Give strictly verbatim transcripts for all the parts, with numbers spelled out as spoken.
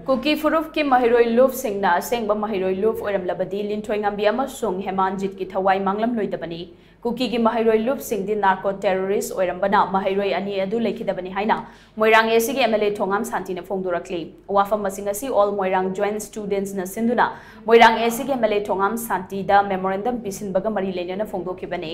ꯀꯨꯀꯤ ꯐꯨꯔꯨꯞꯀꯤ ꯃꯍꯩꯔꯣꯏ ꯂꯨꯞꯁꯤꯡꯅ ꯑꯁꯦꯡꯕ ꯃꯍꯩꯔꯣꯏ ꯂꯨꯞ ꯑꯣꯏꯔꯝꯂꯕꯗꯤ ꯂꯤꯟꯊꯣꯏꯉꯝꯕꯤ ꯑꯃꯁꯨꯡ ꯍꯦꯃꯥꯟꯖꯤꯠꯀꯤ ꯊꯋꯥꯏ ꯃꯥꯡꯂꯝꯂꯣꯏꯗꯕꯅꯤ꯫ ꯀꯨꯀꯤꯒꯤ ꯃꯍꯩꯔꯣꯏ ꯂꯨꯞꯁꯤꯡꯗꯤ narco terrorist ꯑꯣꯏꯔꯝꯕꯅ ꯃꯍꯩꯔꯣꯏ ꯑꯅꯤ ꯑꯗꯨ ꯂꯩꯈꯤꯗꯕꯅꯤ ꯍꯥꯏꯅ ꯃꯣꯏꯔꯥꯡ ꯑꯦ ꯁꯤꯒꯤ ꯑꯦꯝ ꯑꯦꯜ ꯑꯦ ꯊꯣꯉꯥꯝ ꯁꯥꯟꯇꯤꯅ ꯐꯣꯡꯗꯣꯔꯛꯂꯤ꯫ ꯋꯥꯐꯝ ꯑꯁꯤꯡ ꯑꯁꯤ All Moirang Joint Studentsꯅ ꯁꯤꯟꯗꯨꯅ ꯃꯣꯏꯔꯥꯡ ꯑꯦ ꯁꯤꯒꯤ ꯑꯦꯝ ꯑꯦꯜ ꯑꯦ ꯊꯣꯉꯥꯝ ꯁꯥꯟꯇꯤꯗ memorandum ꯄꯤꯁꯤꯟꯕꯒ ꯃꯔꯤ ꯂꯩꯅꯅ ꯐꯣꯡꯗꯣꯛꯈꯤꯕꯅꯤ꯫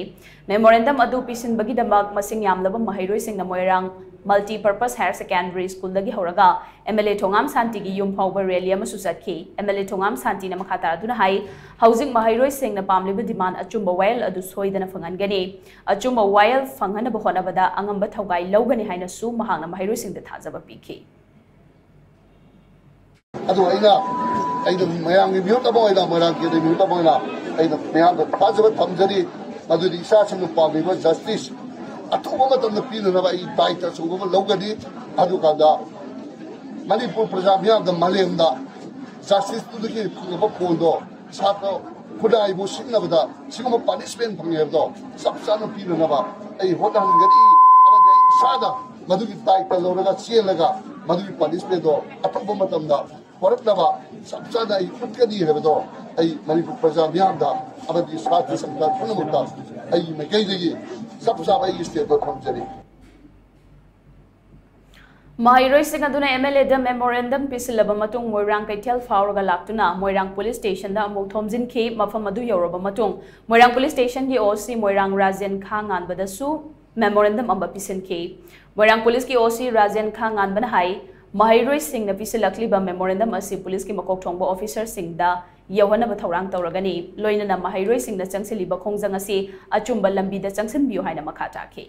Memorandum ꯑꯗꯨ ꯄꯤꯁꯤꯟꯕꯒꯤꯗꯃꯛ ꯃꯁꯤꯡ ꯌꯥꯝꯂꯕ ꯃꯍꯩꯔꯣꯏꯁꯤꯡꯅ ꯃꯣꯏꯔꯥꯡ Multipurpose Higher Secondary Schoolꯗꯒꯤ ꯍꯧꯔꯒ ꯑꯦꯝ ꯑꯦꯜ ꯑꯦ ꯊꯣꯉꯥꯝ ꯁꯥꯟꯇꯤꯒꯤ ꯌꯨꯝ ꯐꯥꯎꯕ rally ꯑꯃꯁꯨ ꯆꯠꯈꯤ꯫ ꯑꯦꯝ ꯑꯦꯜ ꯑꯦ ꯊꯣꯉꯥꯝ ꯁꯥꯟꯇꯤꯅ ꯃꯈꯥ ꯇꯥꯔꯗꯨꯅ ꯍꯥꯏ, ꯍꯧꯖꯤꯛ ꯃꯍꯩꯔꯣꯏꯁꯤꯡꯅ ꯄꯥꯝꯂꯤꯕ demand ꯑꯆꯨꯝꯕ ꯋꯥꯌꯦꯜ ꯑꯗꯨ ꯁꯣꯏꯗꯅ ꯐꯪꯍꯟꯒꯅꯤ꯫ ꯑꯆꯨꯝꯕ ꯋꯥꯌꯦꯜ ꯐꯪꯍꯟꯅꯕ ꯍꯣꯠꯅꯕꯗ ꯑꯉꯝꯕ ꯊꯧꯒꯥꯏ ꯂꯧꯒꯅꯤ ꯍꯥꯏꯅꯁꯨ ꯃꯍꯥꯛꯅ ꯃꯍꯩꯔꯣꯏꯁꯤꯡꯗ ꯊꯥꯖꯕ ꯄꯤꯈꯤ꯫ ꯑꯗꯨ ꯑꯩꯅ ꯑꯩꯅ ꯃꯌꯥꯝꯒꯤ ꯃꯤꯍꯨꯠ ꯑꯃ ꯑꯣꯏꯅ, ꯃꯣꯏꯔꯥꯡ ꯀꯦꯟꯗ꯭ꯔꯒꯤ ꯃꯤꯍꯨꯠ ꯑꯃ ꯑꯣꯏꯅ ꯑꯩꯅ ꯃꯌꯥꯝꯗ ꯊꯥꯖꯕ ꯊꯝꯖꯔꯤ꯫ ꯃꯗꯨꯗꯤ ꯏꯆꯥꯁꯤꯡꯅ ꯄꯥꯝꯂꯤꯕ justice ꯑꯊꯨꯕ ꯃꯇꯝꯗ ꯄꯤꯅꯅꯕ ꯑꯩ ꯗꯥꯏꯇ ꯑꯆꯧꯕ ꯑꯃ ꯂꯧꯒꯅꯤ꯫ ꯑꯗꯨꯀꯥꯟꯗ ꯃꯅꯤꯄꯨꯔ ꯄ꯭ꯔꯖꯥ ꯃꯤꯌꯥꯝꯗ, ꯃꯥꯂꯦꯝꯗ justiceꯇꯨꯗꯒꯤ ꯐꯪꯉꯕ ꯐꯣꯟꯗꯣ ꯁꯥꯇ꯭ꯔ ꯈꯨꯟꯅꯥꯏꯕꯨ ꯁꯤꯡꯅꯕꯗ ꯁꯤꯒꯨꯝꯕ punishment ꯐꯪꯉꯦ ꯍꯥꯏꯕꯗꯣ ꯆꯞ ꯆꯥꯅ ꯄꯤꯅꯅꯕ ꯑꯩ ꯍꯣꯠꯅꯍꯟꯒꯅꯤ꯫ ꯑꯃꯗꯤ ꯑꯩ ꯏꯁꯥꯅ ꯃꯗꯨꯒꯤ ꯗꯥꯏꯇ ꯂꯧꯔꯒ ꯆꯦꯜꯂꯒ ꯃꯗꯨꯒꯤ punishmentꯗꯣ ꯑꯊꯨꯕ ꯃꯇꯝꯗ ꯍꯣꯔꯛꯅꯕ ꯆꯞ ꯆꯥꯅ ꯑꯩ ꯎꯠꯀꯅꯤ ꯍꯥꯏꯕꯗꯣ ꯑꯩ ꯃꯅꯤꯄꯨꯔ ꯄ꯭ꯔꯖꯥ ꯃꯤꯌꯥꯝꯗ ꯑꯃꯗꯤ ꯁꯥꯇ꯭ꯔ ꯁꯪꯁꯊꯥꯟ ꯄꯨꯝꯅꯃꯛꯇ ꯑꯩꯒꯤ ꯃꯥꯏꯀꯩꯗꯒꯤ ꯆꯞ ꯆꯥꯕ ꯑꯩꯒꯤ stateꯇꯣ ꯊꯝꯖꯔꯤ꯫ ꯃꯍꯩꯔꯣꯏꯁꯤꯡ ꯑꯗꯨꯅ ꯑꯦꯝ ꯑꯦꯜ ꯑꯦꯗ memorandum ꯄꯤꯁꯤꯜꯂꯕ ꯃꯇꯨꯡ ꯃꯣꯏꯔꯥꯡ ꯀꯩꯊꯦꯜ ꯐꯥꯎꯔꯒ ꯂꯥꯛꯇꯨꯅ ꯃꯣꯏꯔꯥꯡ police stationꯗ ꯑꯃꯨꯛ ꯊꯣꯝꯖꯤꯟꯈꯤ꯫ ꯃꯐꯝ ꯑꯗꯨ ꯌꯧꯔꯕ ꯃꯇꯨꯡ ꯃꯣꯏꯔꯥꯡ police stationꯒꯤ O C ꯃꯣꯏꯔꯥꯡ ꯔꯥꯖꯦꯟ ꯈꯥ ꯉꯥꯟꯕꯗꯁꯨ memorandum ꯑꯃ ꯄꯤꯁꯤꯟꯈꯤ꯫ ꯃꯣꯏꯔꯥꯡ policeꯀꯤ O C ꯔꯥꯖꯦꯟ ꯈꯥ ꯉꯥꯟꯕꯅ ꯍꯥꯏ, ꯃꯍꯩꯔꯣꯏꯁꯤꯡꯅ ꯄꯤꯁꯤꯜꯂꯛꯂꯤꯕ memorandum ꯑꯁꯤ policeꯀꯤ ꯃꯀꯣꯛ ꯊꯣꯡꯕ officerꯁꯤꯡꯗ ꯌꯧꯍꯟꯅꯕ ꯊꯧꯔꯥꯡ ꯇꯧꯔꯒꯅꯤ꯫ ꯂꯣꯏꯅꯅ ꯃꯍꯩꯔꯣꯏꯁꯤꯡꯅ ꯆꯪꯁꯤꯜꯂꯤꯕ ꯈꯣꯡꯖꯪ ꯑꯁꯤ ꯑꯆꯨꯝꯕ ꯂꯝꯕꯤꯗ ꯆꯪꯁꯤꯟꯕꯤꯌꯨ ꯍꯥꯏꯅ ꯃꯈꯥ ꯇꯥꯈꯤ꯫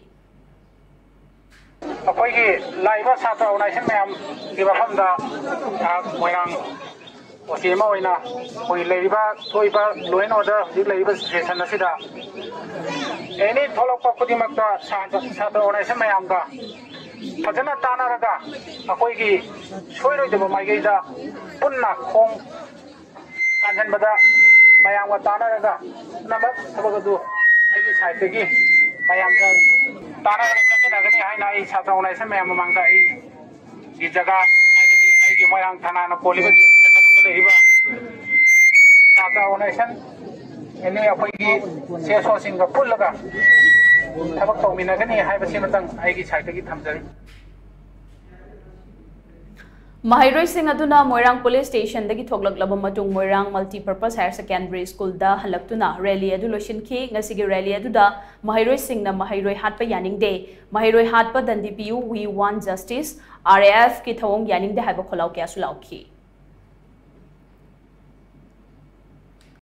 ꯑꯩꯈꯣꯏꯒꯤ ꯂꯥꯛꯏꯕ ꯁꯥꯇ꯭ꯔ organization ꯃꯌꯥꯝꯒꯤ ꯃꯐꯝꯗ ꯑ, ꯃꯣꯏꯔꯥꯡ O C ꯑꯃ ꯑꯣꯏꯅ ꯑꯩꯈꯣꯏ ꯂꯩꯔꯤꯕ ꯊꯣꯛꯏꯕ law and order ꯍꯧꯖꯤꯛ ꯂꯩꯔꯤꯕ situation ꯑꯁꯤꯗ any ꯊꯣꯛꯂꯛꯄ ꯈꯨꯗꯤꯡꯃꯛꯇ ꯁꯥꯇ꯭ꯔ ꯁꯥꯇ꯭ꯔ organization ꯃꯌꯥꯝꯒ ꯐꯖꯅ ꯇꯥꯟꯅꯔꯒ ꯑꯩꯈꯣꯏꯒꯤ ꯁꯣꯏꯔꯣꯏꯗꯕ ꯃꯥꯏꯀꯩꯗ ꯄꯨꯟꯅ ꯈꯣꯡ ꯀꯥꯟꯁꯤꯟꯕꯗ ꯃꯌꯥꯝꯒ ꯇꯥꯟꯅꯔꯒ ꯄꯨꯝꯅꯃꯛ ꯊꯕꯛ ꯑꯗꯨ ꯑꯩꯒꯤ sideꯇꯒꯤ ꯃꯌꯥꯝꯒ ꯇꯥꯟꯅꯔꯒ ꯆꯠꯃꯤꯟꯅꯒꯅꯤ ꯍꯥꯏꯅ ꯑꯩ ꯁꯥꯇ꯭ꯔ organization ꯃꯌꯥꯝ ꯃꯃꯥꯡꯗ ꯑꯩꯒꯤ ꯖꯒꯥ ꯍꯥꯏꯕꯗꯤ ꯑꯩꯒꯤ ꯃꯣꯏꯔꯥꯡ ꯊꯅꯥꯅ ꯀꯣꯜꯂꯤꯕ ꯖꯦꯜ ꯃꯅꯨꯡꯗ ꯂꯩꯔꯤꯕ ꯁꯥꯇ꯭ꯔ ꯑꯣꯔꯒꯅꯥꯏꯖꯦꯁꯟ ꯑꯦꯅꯤ ꯑꯩꯈꯣꯏꯒꯤ ꯁꯤ ꯑꯦꯁ ꯑꯣꯁꯤꯡꯒ ꯄꯨꯜꯂꯒ ꯊꯕꯛ ꯇꯧꯃꯤꯟꯅꯒꯅꯤ ꯍꯥꯏꯕꯁꯤꯃꯇꯪ ꯑꯩꯒꯤ ꯁꯥꯏꯠꯇꯒꯤ ꯊꯝꯖꯔꯤ꯫ ꯃꯍꯩꯔꯣꯏꯁꯤꯡ ꯑꯗꯨꯅ ꯃꯣꯏꯔꯥꯡ ꯄꯨꯂꯤꯁ ꯁ꯭ꯇꯦꯁꯟꯗꯒꯤ ꯊꯣꯛꯂꯛꯂꯕ ꯃꯇꯨꯡ ꯃꯣꯏꯔꯥꯡ ꯃꯜꯇꯤꯄꯔꯄꯁ ꯍꯥꯌꯔ ꯁꯦꯀꯦꯟꯗꯔꯤ ꯁ꯭ꯀꯨꯜꯗ ꯍꯜꯂꯛꯇꯨꯅ ꯔꯦꯂꯤ ꯑꯗꯨ ꯂꯣꯏꯁꯤꯟꯈꯤ꯫ ꯉꯁꯤꯒꯤ ꯔꯦꯂꯤ ꯑꯗꯨꯗ ꯃꯍꯩꯔꯣꯏꯁꯤꯡꯅ "ꯃꯍꯩꯔꯣꯏ ꯍꯥꯠꯄ ꯌꯥꯅꯤꯡꯗꯦ, ꯃꯍꯩꯔꯣꯏ ꯍꯥꯠꯄ ꯗꯟꯗꯤ ꯄꯤꯌꯨ, We want justice, R A F ꯀꯤ ꯊꯧꯑꯣꯡ ꯌꯥꯅꯤꯡꯗꯦ" ꯍꯥꯏꯕ ꯈꯣꯜꯂꯥꯎ ꯀꯌꯥꯁꯨ ꯂꯥꯎꯈꯤ꯫